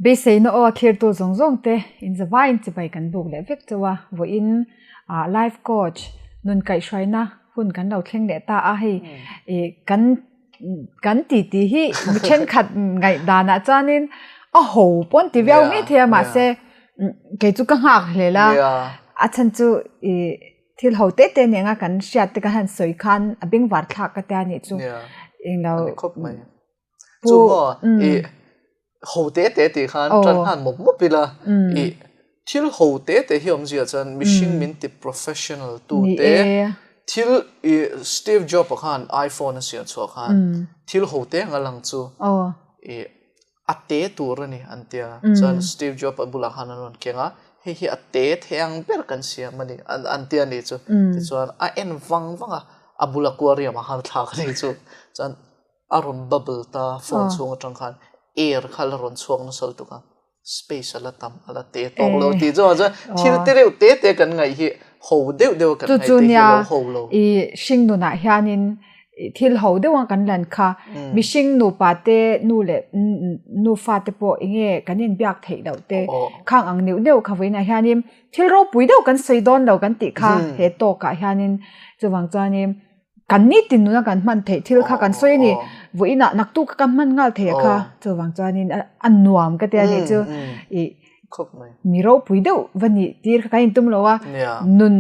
Beiseina aw a thlirtu zawng zawng te inzavaiin chibai kan buk leh vek chauh a, vawiin ah life coach nun kaihhruaina hun kan lo thleng leh ta a, hei ih kan kan ti tih hi mi thenkhat ngaihdanah chuanin a ho pawn ti viau mai thei a mahse kei chu ka nghak hlel a, a chhan chu ih thil ho te te nen a kan hriat te kan han sawi khan a bengvar thlak ka tia nih chu englo. Chu maw i ho te te tih khan tan hnan mawp mawp ila i thil ho te te hi awmzia chuan mihring min ti professional tu te thil i Steve Jobs a khan iPhone a siam chhuah khan thil ho te anga lang chu i a te tur a ni an tia chuan Steve Jobs a bulah khan an rawn keng a hei hi a te thei ang ber kan siam a ni an tia ni chu tichuan a en vang vang a a bula aquarium ah khan a thlak a ni chu chuan A rawn bubble ta phone chhung atang khan air kha la rawn chhuak nasa lutuk a, space a la tam a la te tawk lo tih chuan chuan thil te reuh te te kan ngaih hi ho deuh deuh a kan ngaih te hi a lo ho lo. I hring nunah hianin thil ho deuh ang kan lan kha mihring nupa te nu leh nufa te pawh enge kan inbiak theih loh te khang ang neuh neuh kha vawiinah hianin thil ropui deuh kan sawi dawn lo kan tih kha he tawkah hianin chuvang chuanin Kan nitin nuna kan hman theih thil kha kan sawi a ni. Vawiinah naktuk kha kan hman nghal thei a kha. Chuvang chuanin a nuam ka tia nih chu. I mi ropui deuh va nih tir kha kan intum lo a. Nun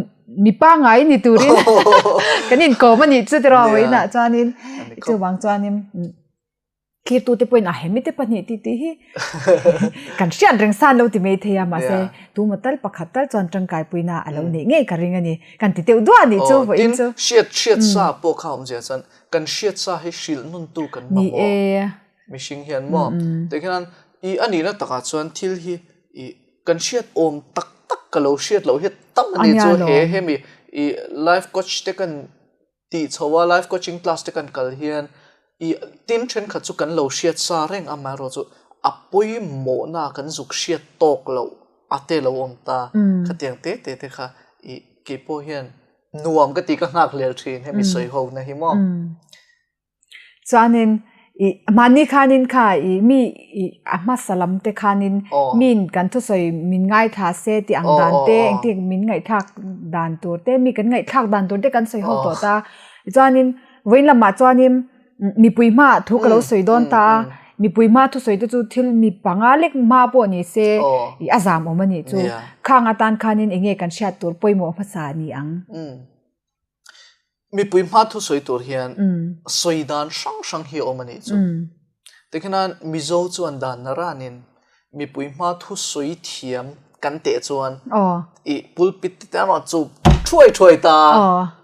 mi pangngai ni turin kan inkawm a nih chu tiraw vawiinah chuanin. Chuvang chuanin. Thirtute pawhin a hemi te pahnih tih tih hi kan hriat reng san lo ti mai thei a mahse tuma tal pakhat tal chuan tangkai puina a lo neih ngei ka ring a ni kan ti deuh duah anih chu vawiin chu. Tin, hriat hriat sa pawh kha awmzia chuan kan hriat sa hi hrilh nun tu kan mamawh mihring hian maw tikhian i a nihna takah chuan thil hi i kan hriat awm tak tak ka lo hriat loh hi tam a ni chu he hemi i life coach te kan Tih chho a life coaching class te kan kal hian i tin thenkhat chu kan lo hriat sa reng amaherawh chu a pawimawhna kan zuk hriat tawk loh a te lo awm ta. Khatiang te te te kha i keipawh hian nuam ka ti ka nghak hlel thin hemi sawi ho na hi maw. Chuanin i mahni khanin kha i mi i a hmasa lam te khanin min kan thusawi min ngaithla se tih ang dan te engtin min ngaihthlak dan tur te mi kan ngaihthlak dan tur te kan sawi ho tawh ta. Chuanin vawiin lamah chuanin mipui hmaah thu ka lo sawi dawn ta a, mipui hma thusawi te chu thil mi panga lek hma pawh ni se i a zam awm a nih chu. Khang atan khanin eng nge kan hriat tur pawimawh hmasa a ni ang. Mipui hma thusawi tur hian sawi dan hrang hrang hi a awm a nih chu. Tikhian Mizo chuan dan na ranin mipui hma thusawi thiam kan teh chuan i pulpit te a rawn chup thuai thuai ta,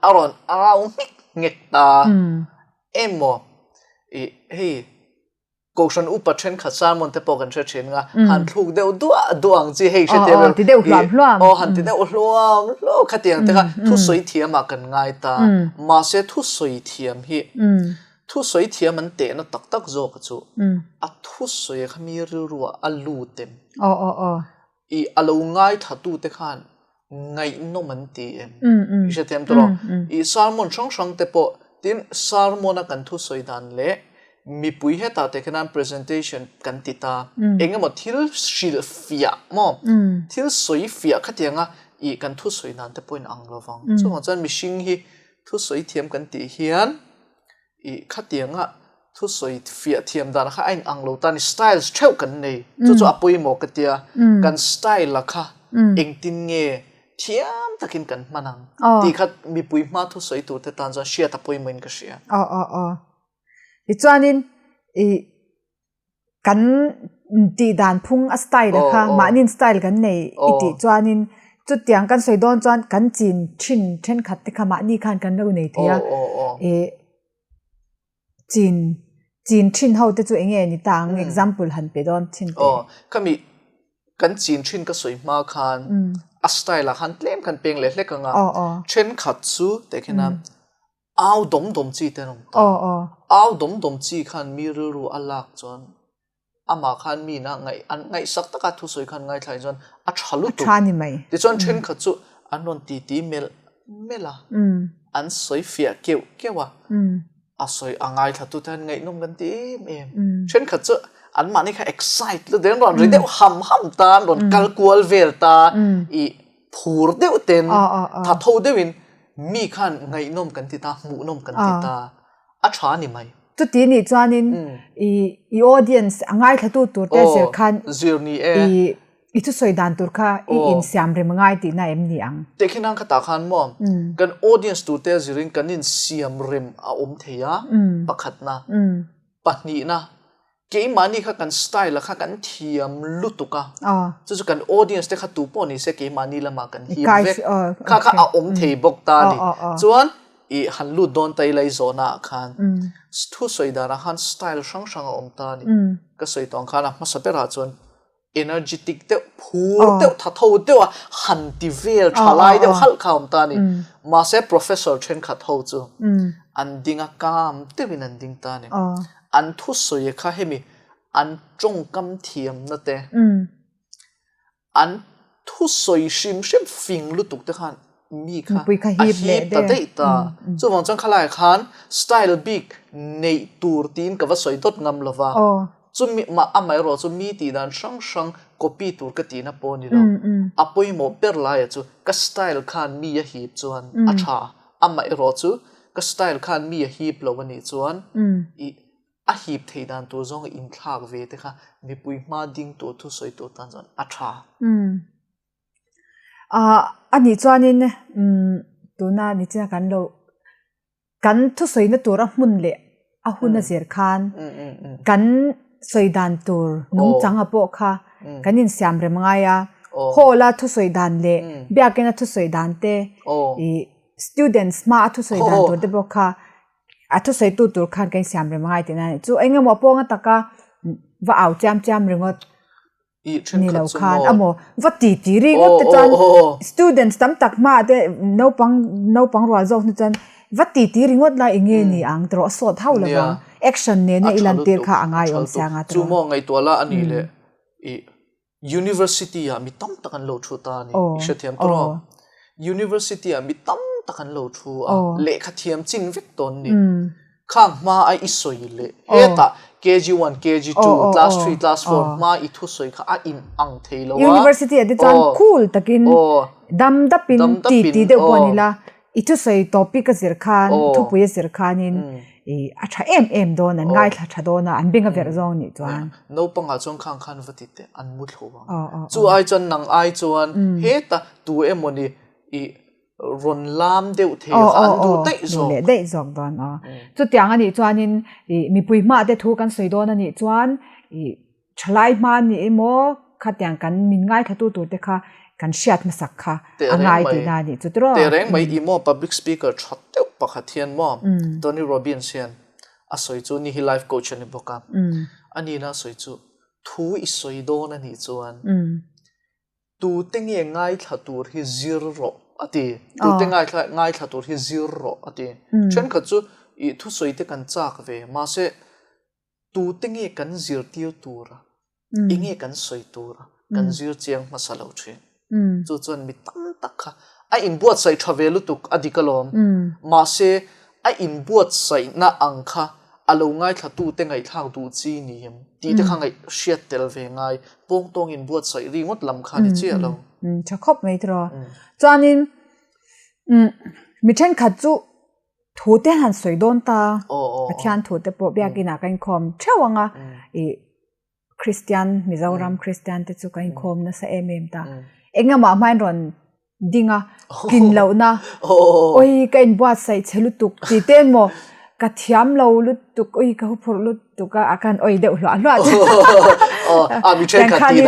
a rawn au nghek nghek ta emaw i hei Kohhran upa thenkhat sermon te pawh kan hre thin nga, han thluk deuh duah duah ang chi hei hre tel Aw, ti deuh hluam hluam. Aw, han ti deuh hluam hluam khatiang te kha thusawi thiam ah kan ngai ta. Mahse thusawi thiam hi thusawi thiam an tehna tak tak zawk chu a thusawi kha mi rilru ah a lut em? Aw, aw, aw. I a lo ngaithla tu te khan ngaihnawm an ti em? I hrethiam tawh lo. I sermon hrang hrang te pawh tin sermon a kan thusawi dan leh mipui hetah te khian presentation kan ti ta. Eng emaw thil hrilh fiah maw? Thil sawi fiah khatianga i kan thusawi dan te pawhin ang lo vang. Chuvang chuan mihring hi thusawi thiam kan tih hian I khatianga thusawi fiah thiam dan kha a in ang lo ta ni styles theuh kan nei chu chu a pawimawh ka tia kan style a kha engtin nge thiam takin kan hman ang tih kha mipui hma thusawi tur te tan chuan hriat a pawimawh in ka hria. Aw aw aw. Tichuanin i kan tih dan phung a style a kha mahni style kan nei i tih chuanin chutiang kan sawi dawn chuan kan chin thin thenkhat te kha mahni khan kan lo nei thei a ih chin chin thin ho te chu eng nge ni ta ang example han pe dawn thin te. Aw khami kan chin thin ka sawi hma khan a style ah khan tlem kan peng leh hlek ang a thenkhat chu tehkhin a Au dawm dawm chi te an awm ta. Au dawm dawm chi khan mi rilru a lak chuan amah khan mi na ngaih an ngaihsak taka thusawi khan ngaithlai chuan a tha lutuk. Tha ni mai. Tichuan thenkhat chu an rawn titi melh melh a, an sawi fiah keuh keuh a, a sawi a ngaithla tu te an ngaihnawm kan ti em em. Thenkhat chu. Anmahni kha excite lutuk an rawn ri deuh ham ham ta, an rawn kal kual vel ta, i phur deuh ten, tha tho deuhin mi khan ngaihnawm kan ti ta, hmuhnawm kan ti ta, a tha a ni mai. Chuti nih chuanin i i audience a ngaithlatu tur te zir khan zir ni e. I i thusawi dan tur kha i insiam rem ngai tihna em ni ang? Tehkhin ang khatah khan maw kan audience tur te zirin kan insiam rem a awm thei a, pakhatna. Pahnihna, keimahni kha kan style-a kha kan thiam lutuk a, chu chu kan audience te kha tu pawh ni se keimahni lamah kan him vek. Kha kha a awm thei bawk ta a ni. Chuan i han lut dawn ta ila i zawhnaah khan thusawi danah khan style hrang hrang a awm ta a ni. Ka sawi tawh ang khan a hmasa berah chuan energetic deuh, phur deuh, tha tho deuh a han ti vel tha lai deuh halh kha a awm ta a ni. Mahse professor thenkhat ho chu an ding a, calm deuhin an ding ta a ni. An thusawi kha hemi an tawngkam thiamna te, an thusawi hrim hrim fing lutuk te khan mi kha a hip ta daih ta. Chuvang chuan khalaiah khan style bik neih tur tiin ka va sawi dawt ngam lo va. Chumi mah amaherawh chu mi tih dan hrang hrang copy tur ka tihna pawh a ni lo. A pawimawh ber laiah chu ka style khan mi a hip chuan a tha. Amaherawh chu ka style khan mi a hip lo a nih chuan ih a hip theih dan tur zawnga inthlak ve te kha mipui hma ding tur thusawi tur tan chuan a tha. A nih chuanin tuna nichina kan lo Kan thusawina tur a hmun leh a hun a zir khan kan sawi dan tur nungchang a pawh kha kan insiam rem ngai a. Hall a thusawi dan leh biakina thusawi dan te ih students hma a thusawi dan tur te pawh kha a thusawitu tur khan kan insiam rem ngai tihna a ni. Chu engemaw pawng ataka va au chiam chiam ringawt. Ni lo khan amaw va ti ti ri ngawt te chuan students tam tak hmaah te naupang naupang rual zawk hnu chuan va ti ti ri ngawt lai eng nge ni ang tawh a sawt hauh lo vang action nena i lan tir kha a ngai awm sia nga tawh. Chu maw ngaihtuah la a nih leh i university ah mi tam tak an lo thu ta a ni i hrethiam tawh rawh. University ah mi tam tak an lo thu a lehkha thiam chin vek tawn ni. Khang hma a i sawi leh hetah KG1, KG2, class 3, class 4 hma i thusawi kha a in ang thei lo a. University ah te chuan cool takin dam dapin ti ti deuh pawh a ni la, i thusawi topic a zir khan, thupui a zir khanin a tha em em dawn, an ngaithla tha dawn a, an beng a verh zawng nih chuan. Naupangah chuan khang khan va ti teh an mu thlo ang. Chu ai chuan nang ai chuan heta tu emawni i rawn lam deuh thei kha an duh daih zawk. Duh leh daih zawk dawn aw. Chutiang a nih chuanin ih mipui hma te thu kan sawi dawn a nih chuan ih thalai hma a ni emaw khatiang kan min ngaithlatu tur te kha kan hriat hmasak kha a ngai tihna a nih chu tiraw. Teh reng mai ih maw public speaker tha deuh pakhat hian maw Tony Robbins hian a sawi chu ni hi life coach a ni bawk a, a nihna a sawi chu thu i sawi dawn a nih chuan Tute nge ngaithla tur hi zir rawh a ti. Tute ngaithla ngaithla tur hi zir rawh a ti. Thenkhat chu ih thusawi te kan chak ve mahse tute nge kan zirtir tur a, enge kan sawi tur a kan zir chiang hmasa lo thin. Chu chuan mi tam tak kha a inbuatsaih tha ve lutuk a dik alawm. Mahse a inbuatsaihna ang kha a lo ngaithlatute ngaihthlak duh chi ni em tih te kha ngaih hriat tel ve ngai pawng tawng inbuatsaih ri ngawt lam kha ni chiah lo. Tha khawp mai tiraw. Chuanin mi thenkhat chu thu te han sawi dawn ta Pathian thu te pawh biakinah ka inkhawm theuh ang a ih Kristian, Mizoram Kristian te chu kan inkhawm nasa em em ta. Engemaw hmain rawn ding a, tlin lohna, oi ka inbuatsaih che lutuk tih te emaw, ka thiam lo lutuk, oi ka huphurh lutuk a, a kan oi deuh hluah hluah che. Tiang khanin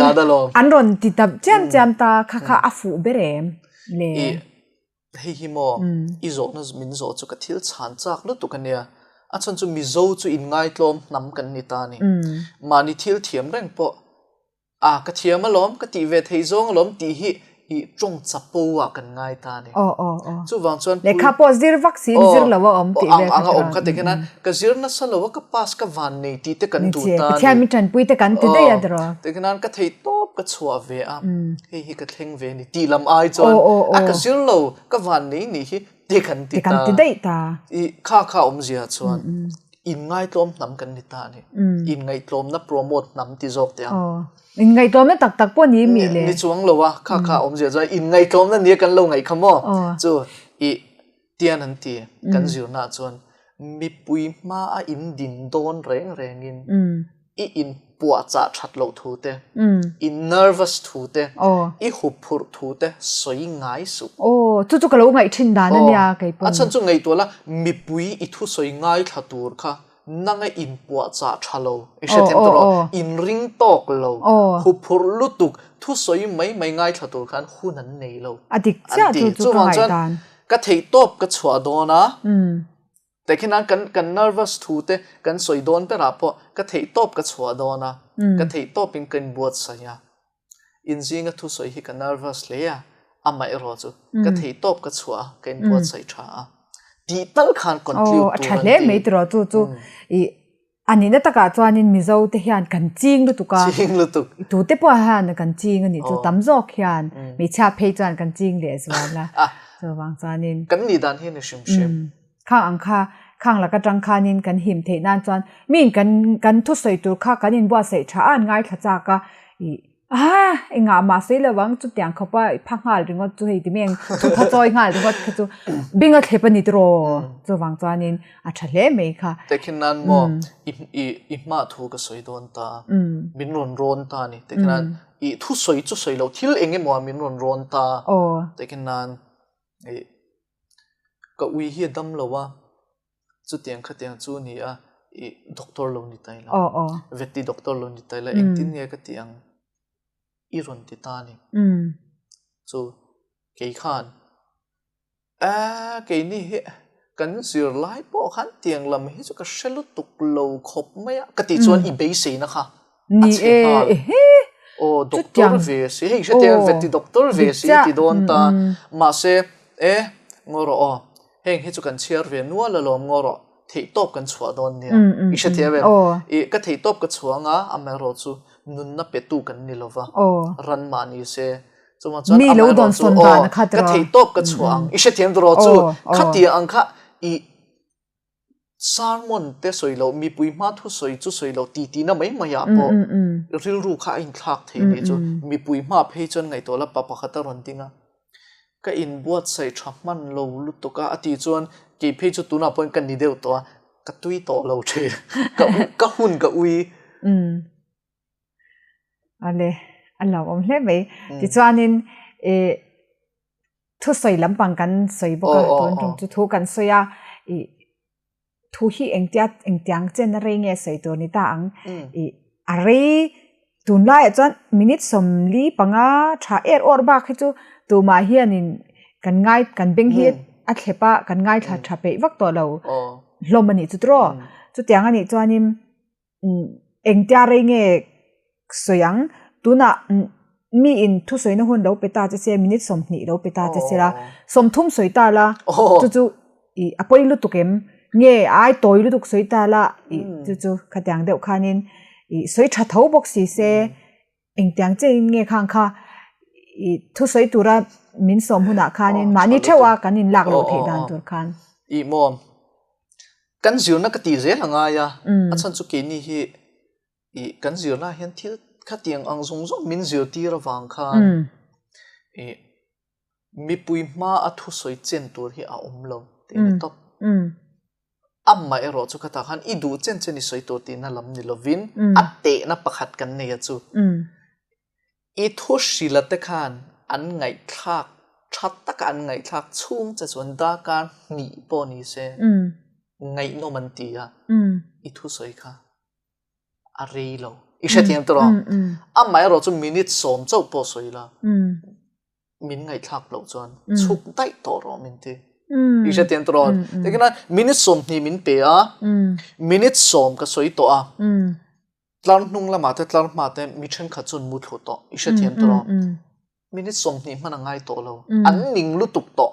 an rawn ti ta chiam chiam ta, kha kha a fuh ber em le. Hei hi maw i zawhna min zawh chu ka thil chhan chak lutuk a nia. A chhan chu Mizo chu inngaitlawm hnam kan ni ta a ni. Mahni thil thiam reng pawh a ka thiam alawm, ka tih ve thei zawng alawm tih hi i tawng chapo ah kan ngai ta a ni. Chuvang chuan Lehkha pawh zir vak siin zir lo a awm tih vel kha ang a awm kha ti khian ka zir nasa lo a ka pass ka van nei tih te kan duh ta a ni. Pathian min tanpui te kan ti daih a tiraw. Ti khian ka theih tawp ka chhuah ve a. Hei hi ka thleng ve ni tih lam ai chuan a ka zir lo ka van nei nih hi te kan ti ta. Kan ti daih ta. I kha kha awmzia chuan. Inngaitlawm hnam kan ni ta a ni. Inngaihtlawmna promote hnam ti zawk teh ang. Inngaihtlawmna tak tak pawh ni mi le? Ni chuang lo a, kha kha awmzia chuan inngaihtlawmna nia kan lo ngaih kha maw? Chu i tian an ti kan zirnaah chuan mipui hma a in din dawn reng rengin i inpuahchah that loh thu te, i nervous thu te, i huphurh thu te sawi ngai suh. Aw, chu chu ka lo ngaih thin dan a nia kei pawn. A chhan chu ngaihtuah la, mipui i thusawi ngaithla tur kha nanga inpuahchah tha lo, i hrethiam tawh rawh, inring tawk lo, huphurh lutuk, thusawi mai mai ngaithla tur khan hun an nei lo. A dik chiah chu chu ka ngaih dan. Ka theihtawp ka chhuah dawn a. Tehkhinan kan kan nervous thu te kan sawi dawn berah pawh ka theih tawp ka chhuah dawn a, ka theih tawpin ka inbuatsaih a. Inzinga thusawi hi ka nervous hle a, amah erawh chu ka theih tawp ka chhuah a, ka inbuatsaih tha a. Tih tal khan conclude tur an ti. A tha hle mai tiraw chu chu i A nihna takah chuanin Mizo te hian kan ching lutuk a. Ching lutuk. Tute pawh hian kan ching a nih chu tam zawk hian hmeichhia phei chuan kan ching leh zual a. Chuvang chuanin. Kan nih dan hi a ni hrim hrim. Khang ang kha, khang lak atang khanin kan him theih nan chuan miin kan kan thusawi tur kha kan inbuatsaih tha a an ngaithla chak a. Ih Ah, engah mah sawi lo ang, chutiang khawpa i pha nghal ringawt chu hei ti mai ang, thupha chawi nghal ringawt kha chu bing a thlep a ni tiraw? Chuvang chuanin a tha hle mai kha. Tehkhin nan maw i i i hma thu ka sawi dawn ta, min rawn rawn ta a ni. Tehkhin nan i thu sawi chu sawi lo, thil eng emaw ah min rawn rawn ta. Tehkhin nan i ka ui hi a dam lo a. Chutiang khatiang chu ni a, i doctor lo ni ta ila, veti doctor lo ni ta ila, engtin nge ka tih ang i rawn ti ta a ni. Chu kei khan, Aaa keini hi kan zirlai pawh khan tiang lam hi chu ka hre lutuk lo khawp mai a, ka tih chuan i beiseina kha a chhe nghal. Aw doctor ve si, hei hre veti doctor ve si ti dawn ta, mahse e ngaw rawh aw. Heng hi chu kan chhiar ve nual alawm ngaw rawh, theihtawp kan chhuah dawn nia. I hrethiam em? I ka theihtawp ka chhuah anga amaherawh chu nunna petu kan ni lova, ran mah ni se. Chuvang chuan amaherawh chu aw ka theihtawp ka chhuah ang. I hrethiam tawh rawh chu khatiang ang kha i sermon te sawi loh, mipui hma thu sawi chu sawi loh titi na mai mai ah pawh rilru kha a inthlak thei nih chu. Mipui hma phei chuan ngaihtuah la pa pakhat a rawn ding a. Ka inbuatsaih tha hman lo lutuk a, a tih chuan kei phei chu tunah pawhin ka ni deuh tawh a, ka tui tawh lo thin, ka ka hun ka ui. Umm. Ale, a lo awm hle mai. Tichuanin i thusawi lampang kan sawi bawk a, tun tum chu thu kan sawi a, i Thu hi engtia engtiang chen a rei nge sawi tur ni ta ang. I a rei tunlaiah chuan minute 40 panga tha er awr bak hi chu tumah hianin kan ngai kan beng hi a thlep a kan ngaithla tha peih vak tawh lo hlawm a nih chu tiraw. Chutiang a nih chuanin Engtia rei nge sawi ang? Tunah mi in thusawina hun lo pe ta che se, minute 20 lo pe ta che se la, 30 sawi ta la, chu chu i a pawi lutuk em? Nge ai tawi lutuk sawi ta la, i chu chu khatiang deuh khanin i sawi tha tho bawk si se, engtiang chein nge khang kha i thusawi tura min sawm hunah khanin mahni theuha kan inlak loh theih dan tur khan. I maw? Kan zirna ka tih zel a ngai a, a chhan chu keini hi i kan zirna ah hian thil khatiang ang zawng zawng min zirtir avang khan i mipui hma a thusawi chen tur hi a awm lo tih a ni tawp. Amah erawh chu khatah khan i duh chen chen i sawi tur tihna lam ni lovin a tehna pakhat kan nei a chu. I thu hrila te khan an ngaihthlak tha taka an ngaihthlak chhung che chuan darkar hnih pawh ni se ngaihnawm an ti a, i thusawi kha a rei lo. I hrethiam tawh rawh. Amaherawh chu minute 10 chauh pawh sawi la, min ngaihthlak loh chuan chhuk daih tawh rawh min ti. I hrethiam tawh rawh. Tikhian minute 20 min pe a, minute 10 ka sawi tawh a. Tlar hnung lamah te tlar hma te mi thenkhat chuan mu thlu tawh i hrethiam tawh rawh. Minute 20 hman a ngai tawh lo. An ning lutuk tawh.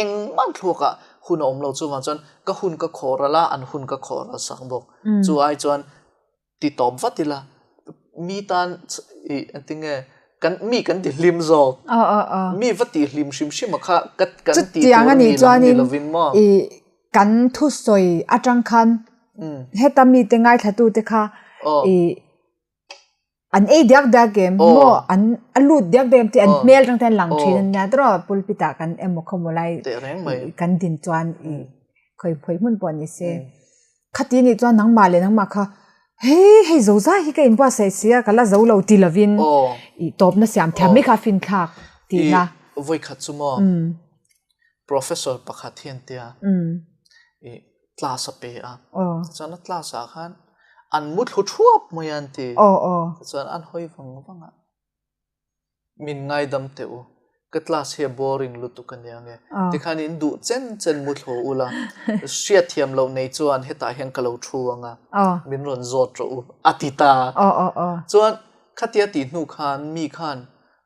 Engmah thluakah hun a awm lo chuvang chuan ka hun ka khawh ral a, an hun ka khawh ral sak bawk. Chu ai chuan ti tawp vat ila mi tan i engtinge kan mi kan ti hlim zawk. Mi va ti hlim hrim hrim a kha kan ti tur a ni lam ni lovin maw. Kan thusawi atang khan. Heta mite ngaithlatute kha i an ei diak diak em maw an a lut diak diak em tih an hmel atang te an lang thin a nia tawrh a pulpit ah kan emaw khawmaw lai kan din chuan i khawi khawi hmun pawh ni se khati nih chuan nangmah leh nangmah kha hei hei zo zai hi ka inbuatsaih si a ka la zo lo ti lovin i tawpna siam thiam mai kha a finthlak tihna. Vawikhat chu maw professor pakhat hian tia i class a pe a chuan a class ah khan an mu thlu thuap mai a an ti chuan an hawi vang vang a min ngaidam teh u ka class hi a boring lutuk a nia nge tikhan in duh chen chen mu thlu ula hriatthiam loh nei chuan hetah hian ka lo thu ang a min rawn zawt rawh u a ti ta chuan khatia tih hnu khan mi khan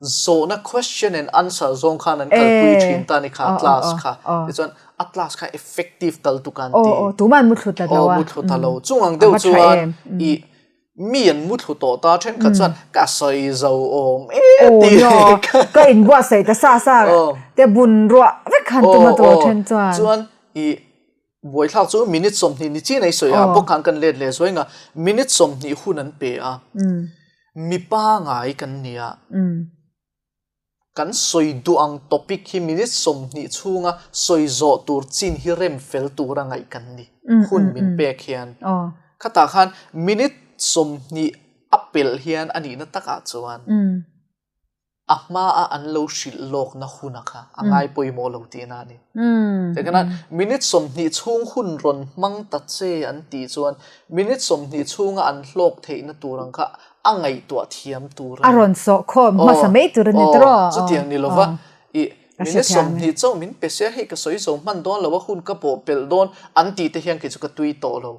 Zawhna question and answer zawng khan an kalpui thin ta ni kha class kha. Tichuan a class kha effective tal tuk an ti. Tumah an muthlu ta lo a. Muthlu ta lo. Chung ang deuh chuan i mi an muthlu tawh ta thenkhat chuan ka sawi zo awm e ti. Ka inbuatsaih ta sa sa te bun ruah vek khan tuma tur then chuan. Chuan i Buaithlak chu minute 20 ni chin ei sawi a, bawk khan kan let leh zuai nga, minute 20 hun an pe a, mi pangai kan ni a, kan sawi duh ang topic hi minute 20 chhunga sawi zawh tur chin hi rem fel tura ngaih kan ni, hun min pek hian. Khatah khan minute 20 a pelh hian a nihna takah chuan a hmaa an lo hrilh lawkna huna kha a ngai pawimawh lo tihna a ni. Tikhan minute 20 chhung hun rawn hmang ta che an tih chuan minute 20 chhunga an hlawk theihna tur ang kha a ngaihtuah thiam tur a ni. A rawn sawh khawm hmasa mai tur a ni tawh. Chutiang ni lova i Minute 20 chauh min pe sia hei ka sawi zo hman dawn lo a hun ka pawh pelh dawn an tih te hian kei chu ka tui tawh lo.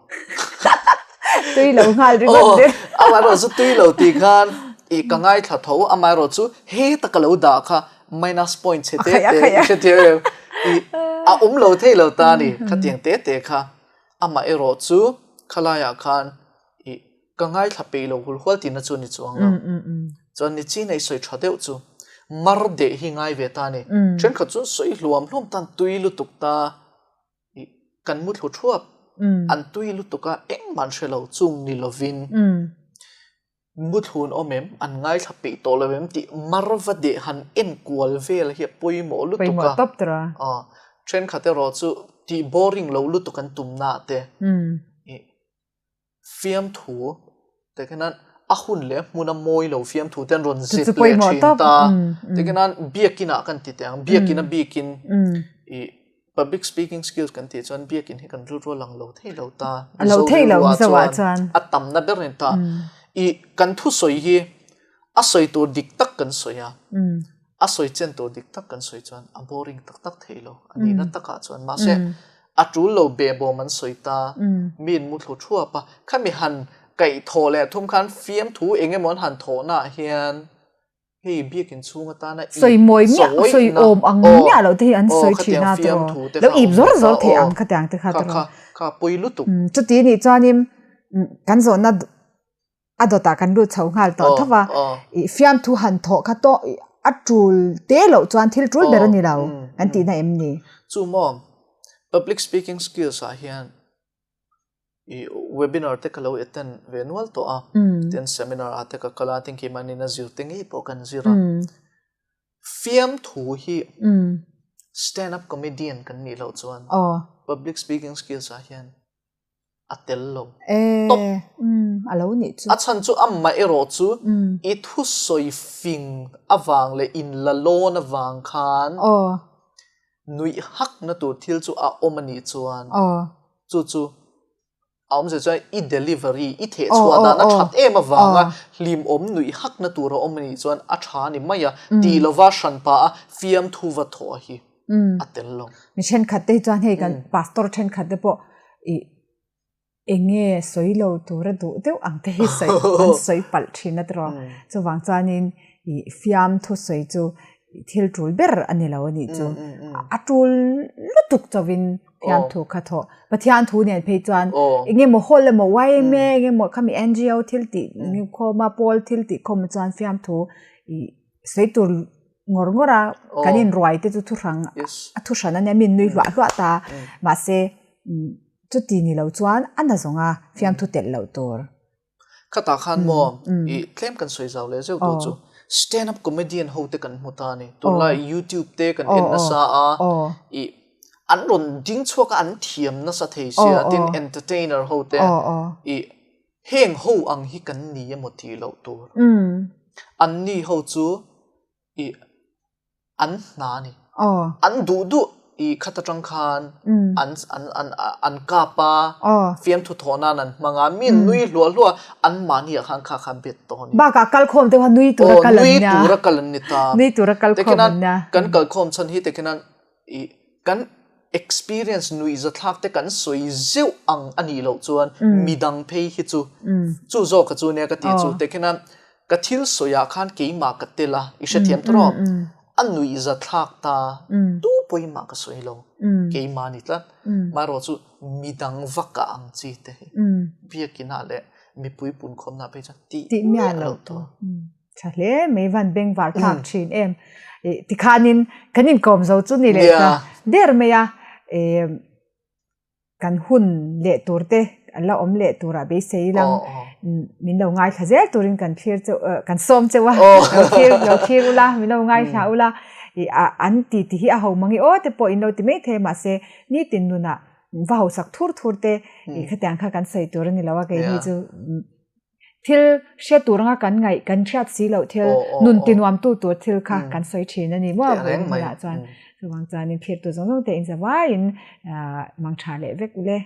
Tui lo nghal ringawt zel. Amaherawh chu tui lo tih khan i ka ngaithla tho amaherawh chu heta ka lo dah kha minus point chhe te te i hrethiam em i a awm lo thei lo ta a ni khatiang te te kha amaherawh chu khalaiah khan i Ka ngaithla peih lo hul hual tihna chu ni chuang lo. Chuan ni chi nei sawi tha deuh chu mar deh hi ngai ve ta a ni. Thenkhat chuan sawi hluam hluam tan tui lutuk ta i kan mu thlu thuap. An tui lutuk a engmah an hre lo chung ni lovin mu thlun awm em, an ngaithla peih tawh lo em tih mar va deh han en kual vel hi a pawimawh lutuk a. Thenkhat erawh chu tih boring lo lutuk an tumnaah te i Fiamthu te khian a hun leh hmun a mawi lo fiamthu te an rawn zep leh thin ta. Te khian biakin ah kan ti teh ang, biakin a bikin i public speaking skills kan tih chuan biakin hi kan rilru a lang lo thei lo ta. Mizo rilru ah chuan a tamna ber a ni ta. I kan thusawi hi a sawi tur dik tak kan sawi a. A sawi chen tur dik tak kan sawi chuan a boring tak tak thei lo a nihna takah chuan mahse a tul lo behbawm an sawi ta mi in muthlu thuap a khami han kaih thawh leh thum khan fiamthu eng emaw an han thawhnaah hian hei biakin chhung atana sawi mawi miah sawi awm ang miah loh te hi an sawi thin a tiraw lo ip zawr zawr thei ang khatiang te kha tiraw kha pawi lutuk chuti nih chuanin kan zawhna a dawtah kan lut chho nghal tawh tho va, i fiamthu han thawh kha tawh a tul te loh chuan thil tul ber a ni lo kan tihna em ni? Chu maw public speaking skills ah hian i webinar te ka lo attend ve nual tawh a, tin seminar ah te ka kal a, tin keimahni a zir te ngei pawh kan zir a, fiamthu hi stand up comedian kan nih loh chuan public speaking skills ah hian a tel lo tawp. A lo nih chu. A chhan chu amah erawh chu i thusawi fing avang leh inla lawn avang khan nuih hakna tur thil chu a awm a nih chuan chu chu a awmzia chuan i delivery i theh chhuah dan a that em avanga hlimawm nuih hakna tur a awm a nih chuan a tha a ni mai a tih lova hranpa a fiamthu va thawh hi. a tel lo. Mi thenkhat te hi chuan hei kan pastor thenkhat te pawh i enge sawi lo tura duh deuh ang te hi sawi an sawi palh thin a tiraw. Chuvang chuanin i fiamthu sawi chu thil tul ber a ni lo a nih chu. A tul lutuk chauhin fiamthu kha thawh. Pathian thu nen phei chuan enge maw hall emaw YMA enge maw khami NGO thil tih khawm a pawl thil tih khawm chuan fiamthu i sawi tur ngawr ngawr a kan in ruai te chu thu hrang a thu hran a nia mi nui hluah hluah ta mahse. Chuti ni lo chuan a na zawnga fiamthu telh loh tur. Khatah khan maw i tlem kan sawi zau leh zeuh tawh chu stand up comedian ho te kan hmu ta a ni. Tunlai youtube te kan en nasa a, i an rawn ding chhuak a an thiam nasa thei sia tin entertainer ho te i heng ho ang hi kan ni emaw tih loh tur. Anni ho chu i an hna a ni. An duh duh i khat atang khan an an an an kap a, fiamthu thawh nan an hmang a, mi an nui hluah hluah a, an mahni ah khan kha kha bet tawh a ni. Bakah kalkhawm te kha nui tura kal an nia. Nui tura kal an ni ta. Nui tura kalkhawm an nia. Kan kalkhawm chhan hi tekhian i kan experience nuihzathlak te kan sawi zeuh ang a nih loh chuan midang phei hi chu chu zawk ka chu nia ka tih chu tekhian Ka thil sawiah khan keimah ka tel a, i hrethiam ta rawh. A nuihzathlak ta, tu pawimah ka sawi lo, keimah a ni tlat. Marawh chu midang vak a ang chi te hi biakinah leh mipui punkhawmnah phei chuan tih miah loh tur. Tha hle mai van bengvar thlak thin em. Tikhanin kan inkawm zo chu ni leh ta der mai a. Kan hun leh tur te an la awm leh turah beisei lam min lo ngaithla zel turin kan thlir cheu kan sawm cheu a lo thlir lo thlir ula min lo ngaithla ula i a an ti ti hi a ho mang i aw te pawh in lo ti mai thei mahse nitin nunah va hausak thur thur te i khatiang kha kan sawi tur a ni lo a keini chu Thil hriat tur anga kan ngaih, kan hriat si loh thil, nun tinuamtu tur thil kha kan sawi thin a ni maw vawiin hunah chuan. Chuvang chuanin thirtu zawng zawng te inzavaiin mang tha leh vek ule.